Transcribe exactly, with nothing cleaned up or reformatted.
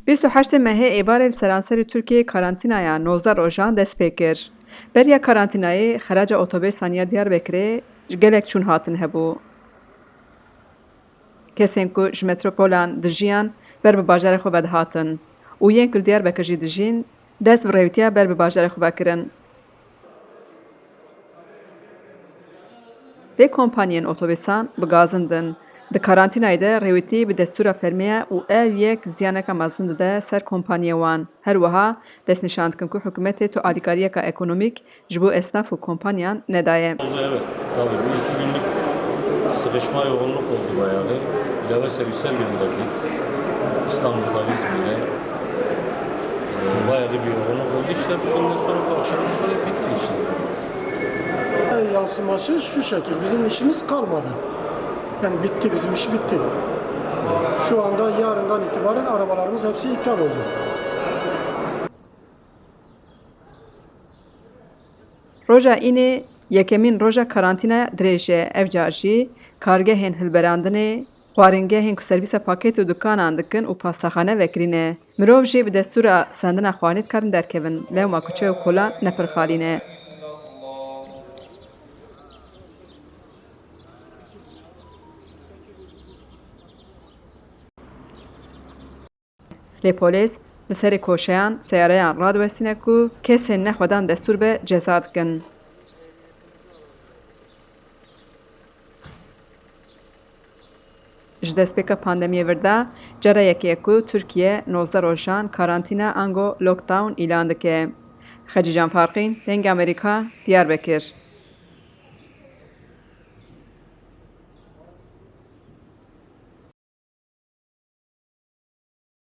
Bîst û heştê mehê Êbarê li seranserê Tirkiyeyê karantînaya nozdeh rojan dest pê kir. Beriya karantînayê xeraca otobêsan ya Diyarbekirê ji gelek çûn hatin hebû. Kesên ku ji metropolan dijiyan ber bi bajarê xwe vedihatin û yên ku li Diyarbekir jî dijîn dest bi rêwîtiya ber bi bajarê xwe vekirin. Lê kompanyên otobêsan bi gazin din. Di karantînayê de rêwîtî bi destûra fermî ye û ev yek ziyaneka mezin dide ser kompanyê wan. Her wiha destnîşan dikin ku hikûmetê tu alîkariyeka ekonomîk ji bo esnaf û kompanyan nedaye. Oldu, evet. Tabii bu iki günlük sıkışma, yoğunluk oldu bayağı. Leve servisler gönderdik. İstanbul'a, İzmir'e. Ee, bayağı bir yoğunluk oldu. İşte bugünden sonra, bu akşamdan sonra bitti işte. Yansıması şu şekil. Bizim işimiz kalmadı. Yani bitti, bizim iş bitti. Şu anda yarından itibaren arabalarımız hepsi iptal oldu. Roja Înê yekemîn roja karantînaya dirêj e. Ev car jî kargehên hilberandinê, xwaringehên ku servîsa pakêt û dikanan dikin û pastaxane vekirî ne. Mirov jî bi destûra sendina xwarinê dikarin derkevin, lewma kuçe û kolan ne pir xalî ne. Lê polîs li serê koşeyan seyareyan radiwestîne ku kesên nexwedan destûr be ceza dikin. Ji destpêka pandemiyê vir de cara yekê ye ku Tirkiye nozdeh rojan karantîna ango lockdown îlan dike. Xecîcan Farqîn, Dengê Amerîka, Diyarbekir.